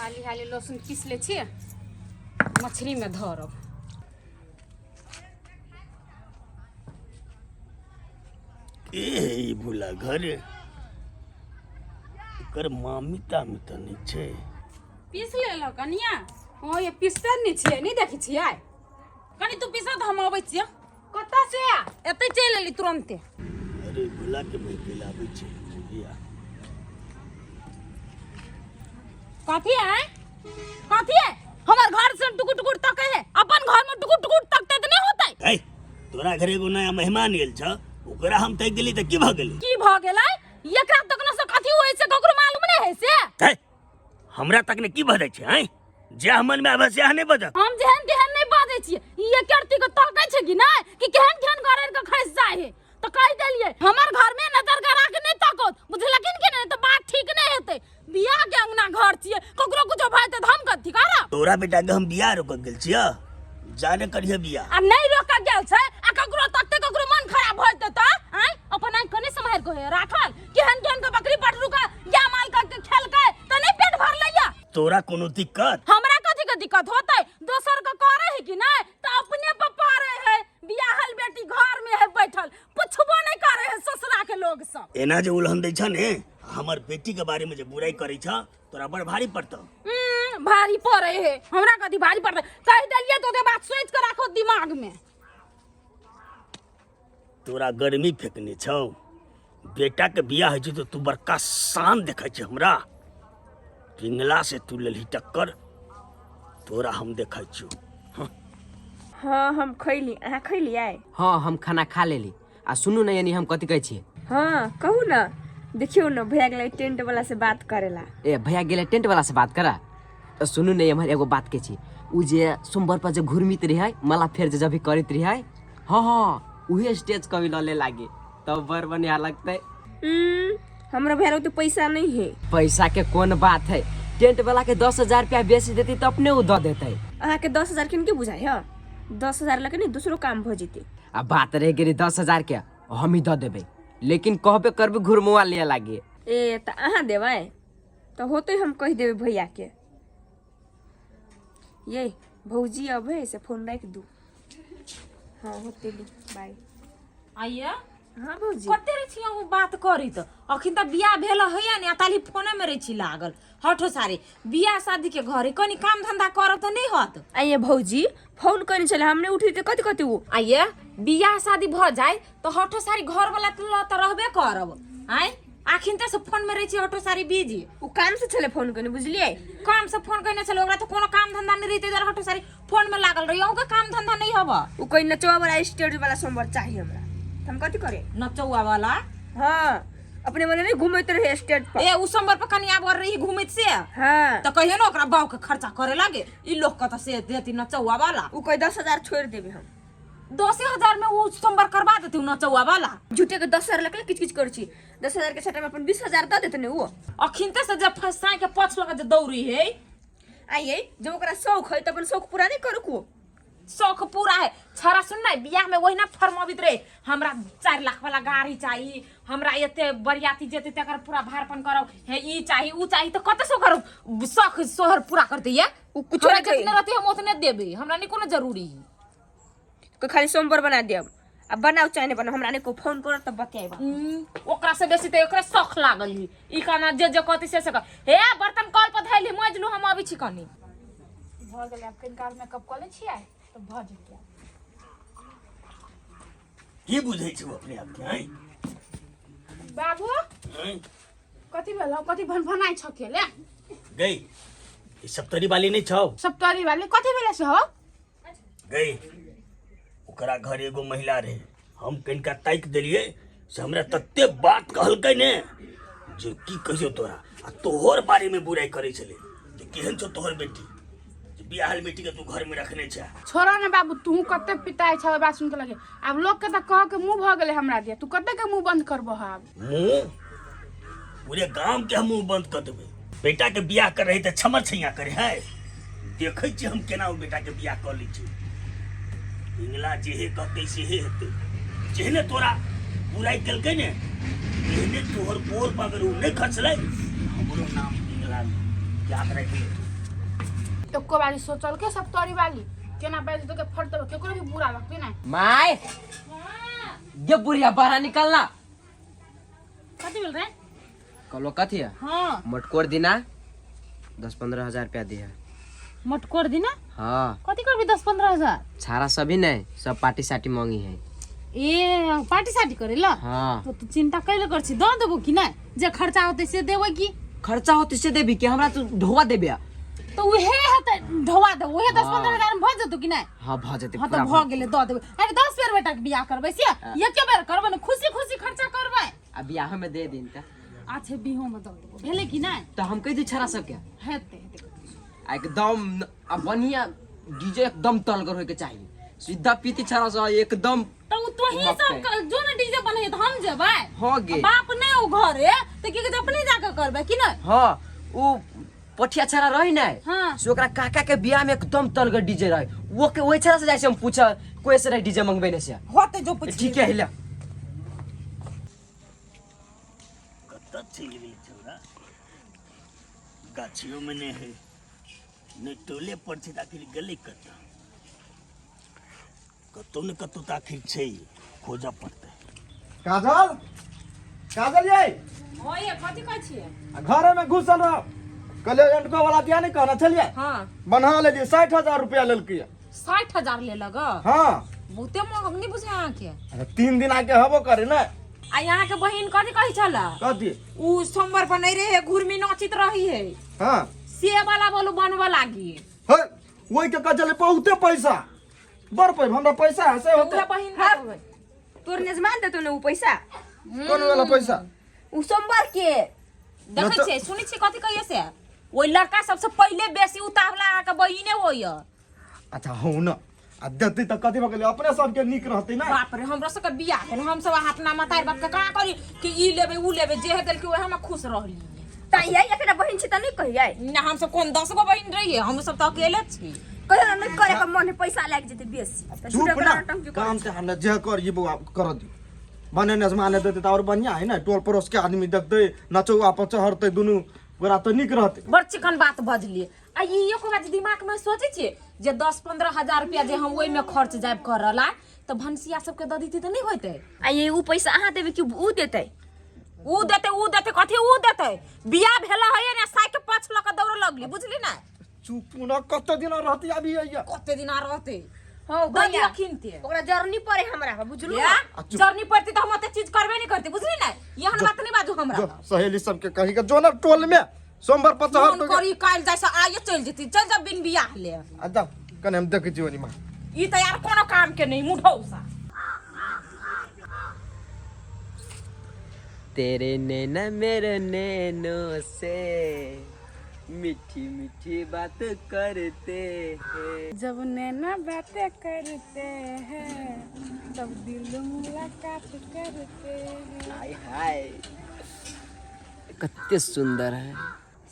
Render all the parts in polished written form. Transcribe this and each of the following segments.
हाली हाली लहसुन पीस लै छियै, मछलीमे धरब। के है ई भूला घर? एकर मामी तामी तऽ नहि छै। पीस लेलक कनिया? हँ, ये पीसते नहि छियै, नहि देखै छियै? कनि तू पीसऽ तऽ हम अबै छियै। कतऽ से एतै चलि एली तुरन्ते? अरे, भूला के महफिल आबै छै बुढ़िया। कथी है, कथी है? हमर घर से टुकुर टुकुर तके है, अपन घर में टुकुर टुकुर तकते तऽ नहि होतै। है, तोरा घर एगो नया मेहमान गेल छ, ओकरा हम ताकि गेली तऽ की भऽ गेलै? की भऽ गेलै? एकरा तकना से कथी होइ छै, ककरो मालूम नहि है से। है, हमरा तक ने की भऽ जाइ छै? हैं, जे मन में आबै से नहि बजत। हम जेहन तेहन नहि बाजै छियै। ई एकर के तकै छै कि नहि कि केहन केहन गरड़ के खसि जाइ है, तऽ कहि देलियै, हमर घर में नजर गड़ा के नहि तकत, बुझलखिन कि नहि? तऽ बात ठीक नहि हेतै। बियाह के अंगना घर छियै, ककरो कुछो भऽ जेतै तऽ हम कथी करब? तोरा बेटा के हम बियाह रोकऽ गेल छियै? जाने करिहे बियाह। आ नहि रोकऽ गेल छै आ ककरो तकते ककरो मन खराब भऽ जेतै तऽ आँय, अपन आँखि कने सम्हारि के राखल। केहन केहन के बकरी पटरू के या माल के खेलकै तऽ नहि पेट भरलैया? तोरा कोनो दिक्कत? हमरा कथी के दिक्कत होतै? दोसर के करे है कि नहि तऽ अपने पर पड़े है। बियाहल बेटी घर में है बैठल, पुछबो नहीं करे है ससुरा के लोग सब। एना जे उलहन दै छ ने, हमर बेटी के बारे में जे बुराई करै छ, तोरा बड़ भारी पड़तौ। भारी पड़े है? हमरा कथी भारी पड़तै? कहि देलियै तो ओते बात सोच के राखो दिमाग में। तोरा गर्मी फेकने छौ। बेटा के बियाह होइ छै तऽ तू बड़का शान देखै छै हमरा। पिंगला से तू लेलही टक्कर, तोरा हम देखै छियौ। हाँ, हम खैली। अहाँ खैलियै? हाँ, हम खाना खा लेली। आ सुनू ने, यानी हम कथी कहै छियै। हाँ, कहू ने। देखियौ ने, भैया गेलै टेंट वाला से बात करेला। ए, भैया गेलै टेंट वाला से बात करा? तऽ सुनू ने, एम्हर एगो बात के छी। उ जे सोमवार पर जे घुरमित रहै, मला फेर जे जब भी करैत रहै, हाँ हाँ, उहे स्टेज कभी लऽ ले लागे तब बड़ बढ़िया लगतै। हमरा भैया तो पैसा नहीं है। पैसा के कोन बात है, टेंट वाला के 10,000 रुपया बेसी देती तऽ अपने उ दऽ देतै। अहाँके 10,000 किन के बुझाइ है? 10,000 लगे नहीं दूसरो काम भऽ जेतै। आ बात रह गेली 10,000 के, हम ही दऽ देबै, लेकिन कहबे करबै घुरमुआ लिए लागे। ए, तऽ अहाँ देबै तऽ होतै, हम कहि देबै भैया के। ये भौजी अबै से फोन राखि दू। हाँ, होतै, लू, बाय। आइए। हाँ भौजी। कते रहै छी अहूँ बात करी? तऽ अखन तऽ बियाह भेल होइया ने, आ ताली फोने में रहै छी लागल। हठो सारे, बियाह शादी के घर है, कनी काम धंधा करब तऽ नहि होत? आइए भौजी, फोन करने छलै, हम नहीं उठी तऽ कथी कथी उ। आइए, बियाह शादी भऽ जाय तऽ हठो सारी घर वाला तऽ लऽ तऽ रहबे करब। आँय, अखन तऽ से फोन में रहै छी हठो सारी बिजी। उ काम से छलै फोन करने, बुझलियै? काम से फोन करने छलै? ओकरा तऽ कोनो काम धंधा नहि रहितै दुआरे हठो सारी फोन में लागल रही। अहूँके काम धंधा नहीं हब? उ कहीं नचवा वाला स्टेज वाला सोमवार चाहिए हमरा, तऽ हम कथी करे? नचौआ वाला? हाँ, अपने मने नहीं घूमैत रहे स्टेज पर। ए, उ सोमवार पर कनिया बर रही घूमैत से? हाँ। तऽ कहियो ने ओकरा बाप के खर्चा करे लागे, ई लोग के तऽ से देती नचौआ वाला। उ कहीं 10,000 छोड़ देबे हम। 10,000 में उ सोमवार करवा देती उ नचौआ वाला? झूठे के 10,000 लगले किच किच करै छी। 10,000 के सट्टा में अपन 20,000 दऽ देते ने उ। अखिनते से जब फंसा के पछ लगा जे दौड़ी है। आइए, जब ओकरा शौक है तऽ अपन शौक पूरा नहीं करू को? शौक पूरा है। छड़ा सुन ना, बियाह में वही ना फरमाबित रहे, हमरा 4 लाख वाला गाड़ी चाहिए, हमरा एते बरियाती जेते तकर पूरा भारपन करब हे, ई चाही, ऊ चाही। तऽ कते से ओकर शौक सोहर पूरा करते ये? उ कुछो हमरा नहीं कही। जितने रहते हम उतने देबे, हमरा नहीं कोनो जरूरी है। कोई खाली सोमवार बना देब, आ बनाओ चाहे नहीं बनाओ, हमरा नहीं को फोन करत तब बतियाब। ओकरा से बेसी तऽ एकरे शौक लागल ही। ई कहना जे जे कहती से से कर। हे, बर्तन कल पर धैली, मजलू, हम अबै छी कनी। भऽ गेलै, आब कनि काल मेकअप कऽ लै छियै तऽ भऽ जेतै। की बुझै छी अपने आपके, हैं? बाबू। हैं? कथी भेल हौ? कथी भनभनाइ छ केले? गई, ई सप्तरी वाली नहीं छौ? सप्तरी वाली कथी भेलै से हौ? गई, ओकरा घर एगो महिला रहे, हम कनिका ताकि देलियै से हमरा तते बात कहलकै ने जे की कहियो तोरा। आ तोहर बारेमे बुराइ करै छलै जे केहन छौ तोहर बेटी, जे बियाहल बेटीके तू घरमे रखने छै। छोड़ो ने बाबू, तू कते पिताइ छौ, बात सुन के लगे आब लोग के तऽ कह के मुंह भऽ गेलै हमरा दिया। तू कते के मुंह बंद करबह आब? मुंह पूरे गांव के हम मुंह बंद कर देबै। बेटा के बियाह कर रही तऽ छमर छैया करे है। देखै छियै हम केना ओ बेटा के बियाह कऽ लै छी। इंगला जेहे कहतै सेहे हेतै। जेहने तोरा बुराइ केलकै ने, तेहने तोहर गोर पर अगर ओ नहि खसलै, हमरो नाम इंगला नहि, याद राखि ले तू। एको बारी सोचल के सब तोरी वाली केना बाजि देके फट देबै केकरो भी बुरा लगतै ने। My गे बुढ़िया बाहर निकलना। कथी बोल रहे? कहलो कथी है? हाँ। मटकोर दिना 10-15 हजार रुपया दिया। मटकोर दिना? हाँ। कथी करबी 10-15 हजार? छारा सभी नहीं, सब पार्टी साटी मांगी है। ए पार्टी साटी करे ला? हाँ। तो तू चिंता कैले कर छी, दऽ देबो कि नहीं? जे खर्चा होते से देबै की? खर्चा होते से देबी कि हमरा तू ढोवा देबे? तो उहे हेतै ढोवा देबो, उहे 10-15 हजार में भऽ जेतौ कि नहीं? हाँ भऽ जेतै। हाँ तो पूरा। भऽ गेलै, दऽ देबै। अरे 10 बेर बेटा के बियाह करबै से एके बेर करबै ने, खुशी खुशी खर्चा करबै। आ बियाह में दे दिन त। अच्छा बिहो में दऽ देबो, भेलै कि नहीं? तो हम कहि दी छारा सबके। हेतै हेतै। आ एकदम आ बढ़िया डीजे एकदम तलगर होय के चाहिए, सीधा पीती छारा सब एकदम। तो उ तोही मस्त सब है। जो ने डीजे बने त हम जेबै। हो गे। बाप नहीं उ घरे त की कहै छै, अपने जाके करबै कि नहीं? हाँ उ पठिया छारा रही नहीं। हाँ। से ओकरा काका के बियाह में एकदम तलगर डीजे रहे, वो के वही छारा से जाय से हम पूछा कोई से रहे डीजे मंगबे नहीं से। होते जो पूछ। ठीक है हिला। कतऽ चलि गेलै छौड़ा? गाछियोमे नहि है, नहि टोले पर छै, तऽ आखिर गेलै कतऽ? कतौ ने कतौ तऽ आखिर छै, खोजऽ पड़तै। काजल, काजल ये। ओए कथी कहै छियै? आ घरे में घुसल रह, कहलियै एंटको वाला दिया नहीं कहना छलियै। हाँ। बन्हा लेलियै, 60,000 रुपया लेलकै। 60,000 ले लग? हाँ। बहुते महग नहीं बुझे अहाँके। अरे 3 दिन आके हबो करे ने। आ यहाँ के बहिन कथी कहै छल? कथी? उ सोमवार पर नहीं रहे, घुरमी नाचित रही है। हाँ। से वाला बोलू बनबऽ लागी। हे ओहि के कहै छलै बहुते पैसा, बड़ पैसा, हमरा पैसा है से होते। उहे बहिन के तोर निजमान देतो ने उ पैसा। कोन वाला पैसा? उ सोमवार के। देखै न तऽ- छियै, सुनै छियै कथी कहियै से? ओहि लड़का सबसे पहिले बेसी उतावला अहाँके बहिने होइए। अच्छा हौ न, आ देतै तऽ कथी भऽ गेलै, अपने सबके नीक रहतै ने। बाप रे, हमरा सबके बियाह भेल, हम सब अहाँ अपना मतारी बाप के कहाँ करी कि ई लेबै उ लेबै, जे हे देलकै ओहे हम खुश रहली। तऽ यही एकटा बहिन छी तऽ नहि कहियै? ना, हम सब कोन 10 गो बहिन रहियै, हम सब तऽ अकेले छी। कहियो ने नहि करे के मन है, पैसा लागि जेतै बेसी तऽ चुप छुटक ना। नौटंकी करै काम से हमरा जे कर बौआ कर दियौ, बने नजमाने देतै तऽ आओर बढ़िया है ने, टोल पड़ोस के आदमी देखतै, नचौआ पर चढ़तै दुनू गोरा तऽ नीक रहतै। बड़ चिकन बात बजलियै। आ ई एको बार जे दिमाग में सोचै छियै जे 10-15 हजार रुपया जे हम ओहिमे खर्च जायब करला तऽ भनसिया सबके दऽ दितै तऽ नहि होइतै? आ ये उ पैसा अहाँ देबै कि उ देतै? उ देतै, उ देतै, कथी उ देतै? बियाह भेला है ने, साइके पछ लऽ कऽ दौड़ऽ लगली, बुझली ने? चुप न, कते दिन रहती अभी अइया? कते दिना रहतै? हँ दऽ भैया, दियखिन ते। ओकरा जरनी पड़े हमरा पर, बुझलू? या, आ चुप। जरनी पड़तै तऽ हम ओते चीज करबे नहि करतै, बुझली ने? एहन बात नहि बाजू हमरा। जो सहेली सबके कही के जो ना टोल में सोमवार पर चढ़ फोन करी काल्हि जाइ से आइए चलि जेती, चलि जा बिन बियाह ले। आ जा कने हम देखै छी ओनी माँ। ई तऽ यार कोनो काम के नहीं मुढौसा। तेरे नैना मेरे नैनों से मीठी मीठी बात करते हैं। जब नैना बातें करते हैं तब दिल मुलाकात करते हैं। हाय हाय कते सुंदर है।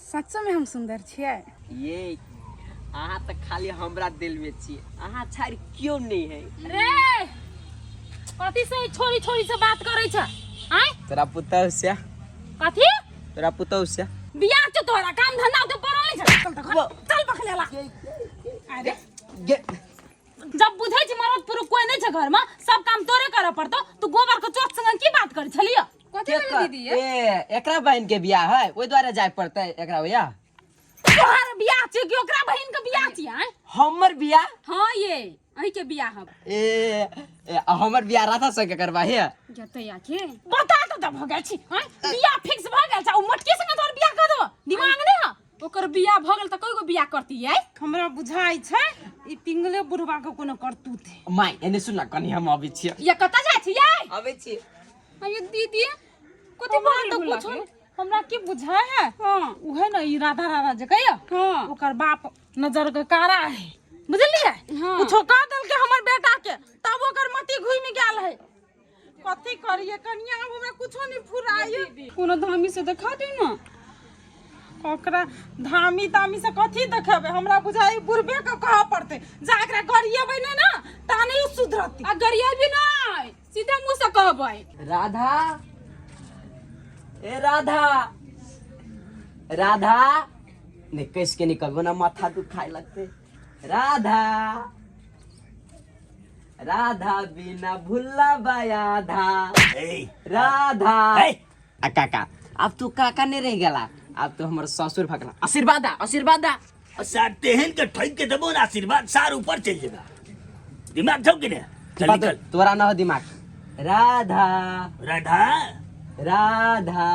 सच में हम सुंदर छियै? ये अहाँ तऽ खाली हमरा दिल में छियै, अहाँ छाड़ि क्यों नहीं है। रे कथी से छोरी छोरी से बात करै छ? आय तोरा पुतहु से। कथी? तोरा पुतहु से। बियाह छौ तोरा, काम धंधा ओते पड़ल नहीं छ। चल तऽ घर, चल बखलेला। अरे गे जब बुझै छी मरद पुरुष कोई नहीं छ घर में, सब काम तोरे करे पड़तो, तू गोबर के चोट संग की बात करै छलियै? कथी भेलै दीदी ये? ए एकरा बहिन के बियाह है, ओहि दुआरे जाय पड़तै एकरा भैया। तोहर बियाह छै कि ओकरा बहिन के बियाह छै? आय हमर बियाह? हाँ ये अहीं के बियाह हम। ए, ए हमर बियाह राधा संगे करबा हे? जतै आखे बता तो त भ गेल छी। आय बियाह फिक्स भ गेल छै, उ मोटकी संगे तोहर बियाह कर देबो, दिमाग नै ह? ओकर बियाह भ गेल त कई गो बियाह करती आय? हमरा बुझाइ छै ई पिंगले बुढ़वा के कोनो करतूत है। माय एने सुन ना कनी, हम अबै छियै। ये कतऽ जाइ छी यै? अबै छियै। अरे दीदी कथी बोल तो कुछ हमरा की बुझाय है। हाँ। उहे न ई राधा राधा जे कहियो। हाँ। ओकर बाप नजर के कारा है, बुझलियै? हाँ। कुछो कह देलकै हमर बेटा के तब ओकर मति घूमि गेल है। कथी करिए कनिया, आब हमरा कुछो नहीं फुराय। कोनो धामी से देखा दे ना ओकरा। धामी तामी से कथी देखेबै? हमरा बुझाइ बुढ़बे के कहऽ पड़तै। जा एकरा गरिएबै नहि ने ता नहि उ सुधरतै। आ गरिएबी नहि, सीधा मुँह से कहबै। राधा, ए राधा, राधा। नहीं कस के निकलबो ना माथा दुखाए लगते। राधा राधा बिना भुल्ला बयाधा ए राधा। ए आ काका अब तू काका नहीं रह गेला, अब तो हमर ससुर भगला। आशीर्वाद दा, आशीर्वाद दा। सार तेहन के ठोक के देबो ना आशीर्वाद सार ऊपर चल जेगा। दिमाग छौ कि ने? चल निकल। तोरा न हो दिमाग। राधा राधा राधा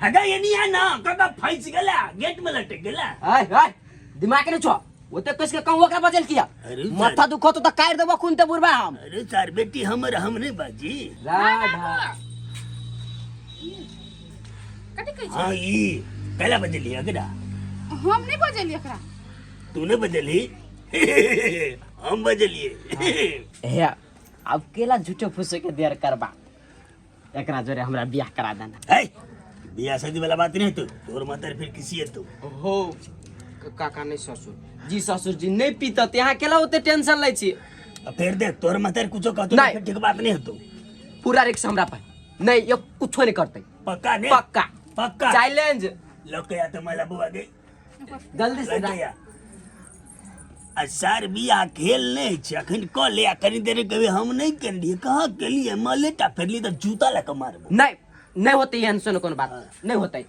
हगा ये नहीं ना काका फंस गेला, गेट में लटक गेला। आय आय दिमाग नहीं छो ओते कस के कहूं ओकरा बजल किया। अरे माथा दुखो तो काट देबो खून ते बुरबा हम। अरे सार बेटी हमर हम नहीं बाजी। राधा कथी कहै छी? हाँ ई कैला बजली अगरा? हम नहीं बजलियै एकरा। तू नहीं बजली, हम बजलिए। हे अब केला झूठे फूसे के देर करबा, एकरा जोरे हमरा बियाह करा देना। है बियाह शादी वाला बात नहीं तो तोर माता फिर किसी है तू। हो काका नहीं ससुर जी, ससुर जी नहीं पीतत, यहाँ केला ओते टेंशन लै छी। अब फिर देख तोर माता कुछो कहतो नहीं। फिर ठीक बात नहीं होतो। पूरा रिक्स हमरा पर नहीं, ये कुछो नहीं करते। पक्का नहीं? पक्का पक्का चैलेंज। लग गया तो मला बुआ दे जल्दी से लग गया। आ सर बियाह खेल नहीं छै अखन क ले आ कनी देर कभी हम नहीं केलिए कहाँ केलिए मलेटा फेरली तो जूता लऽ के मारबो। नहीं नहीं होते एहन सुन कोनो बात नहीं होते।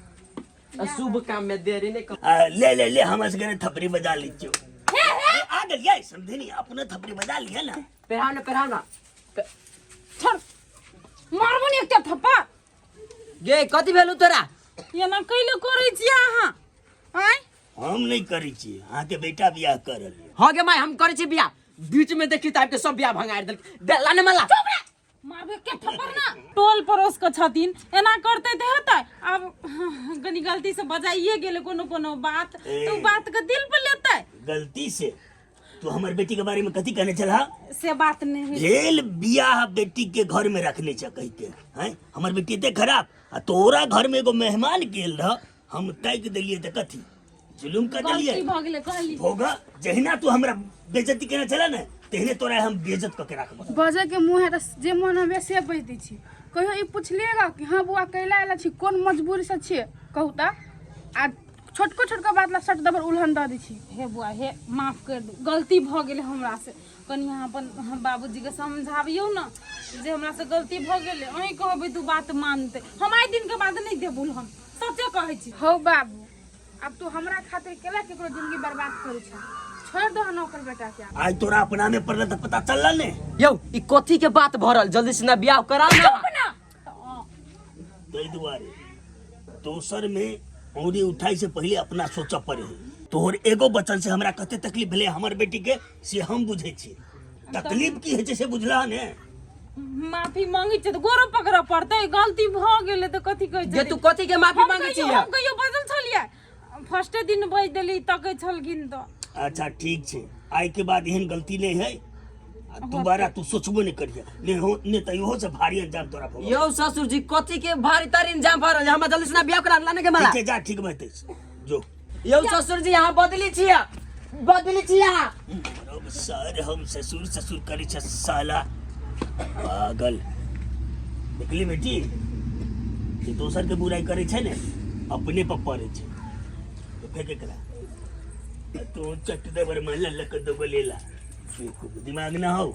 शुभ काम में देरी नहीं कर। आ, ले ले ले हम असगरे थपड़ी बजा ली छो। आ गेलियै समझे नहीं अपने थपड़ी बजा लिया ना। पेराव ना पेराव ना। छोड़ मारबो ने एकटा थप्पा। गे कथी भेलु तोरा? एना कैले करै छियै अहाँ? आँय हम नहीं करै छी, अहाँके बेटा बियाह करल। हाँ गे my हम करै छी बियाह, बीच में देखी ताब के सब बियाह भंगार देलक। दे लाने मला। चुप रे मारबे के थप्पड़ ना। टोल पड़ोस के छथिन एना करते ते हेतै। आब कनी गलती से बजाइए गेलै कोनो कोनो बात तो बात के दिल पर लेतै। गलती से तू हमर बेटी के बारे में कथी कहने छलहा? से बात नहीं है। भेल बियाह बेटी के घर में रखने छ कह के हैं हमर बेटी एते खराब आ तोरा घर में एगो मेहमान गेल रह हम ताकि देलिए त कथी जुलुम कर देलिए। गलती भ गेलै कहली। भोगा जहिना तू हमरा बेइज्जती केने छला ने तेहने तोरा हम बेइज्जत क के राखब। बजै के मुँह है तऽ जे मन हवे से बजि दै छी। कहियो ई पुछलिएगा कि हाँ बौआ कैला आयल छी, कोन मजबूरी से छियै कहू तऽ? आ छोटको छोटको बात ला सट दबर उलहन दऽ दै छी। हे बुआ हे माफ कर दू, गलती भऽ गेलै हमरा से। कनि अहाँ अपन बाबूजी के समझाबियौ ने जे हमरा से गलती भऽ गेलै। अहीं कहबै तू बात मानतै, हम आइ दिन के बाद नहि देब उलहन, सचे कहै छी। हौ बाबू अब तू हमरा खातिर केला केकरो जिंदगी बर्बाद करै छ, छोड़ दो नौकर बेटा के। आज तोरा अपना में पड़ल त पता चलल ने। यौ ई कथी के बात भरल, जल्दी से ना बियाह कराओ ना। चुप ना। ताहि दुआरे दोसर में औरी उठाई से पहले अपना सोचऽ पड़े। तोहर एगो बचन से हमरा कते तकलीफ भेलै हमर बेटी के से हम बुझै छी। तकलीफ की होइ छै से बुझला ने? माफी मांगै छै तऽ गोरो पकड़ऽ पड़तै, गलती भऽ गेलै तऽ कथी कहै जे तू कथी के माफी हम मांगै छी? कहियो हम कहियो बजल छलियै? फर्स्टे दिन बजि देली तकै छलखिन तऽ। अच्छा ठीक छै, आइ के बाद एहन गलती नहीं है आ दोबारा तू सोचबो नहीं करिहे, ने हो ने तऽ इहो से भारी अंजाम तोरा भोगऽ। यौ ससुर जी कथी के भारी तारी इंजाम भरल, हमरा जल्दी से ना बियाह करा लाने के मला। ठीक छै जा, ठीक बतै जो। यौ ससुर जी अहाँ बदली छियै, बदली छियै अहाँ। रब सर हम ससुर ससुर करै छ साला पागल। देखली बेटी जे दोसर के बुराई करै छै ने अपने पर पड़ै छै। तो फेंक एकरा तू चट दे बर मन लक दो लेला दिमाग ना हो।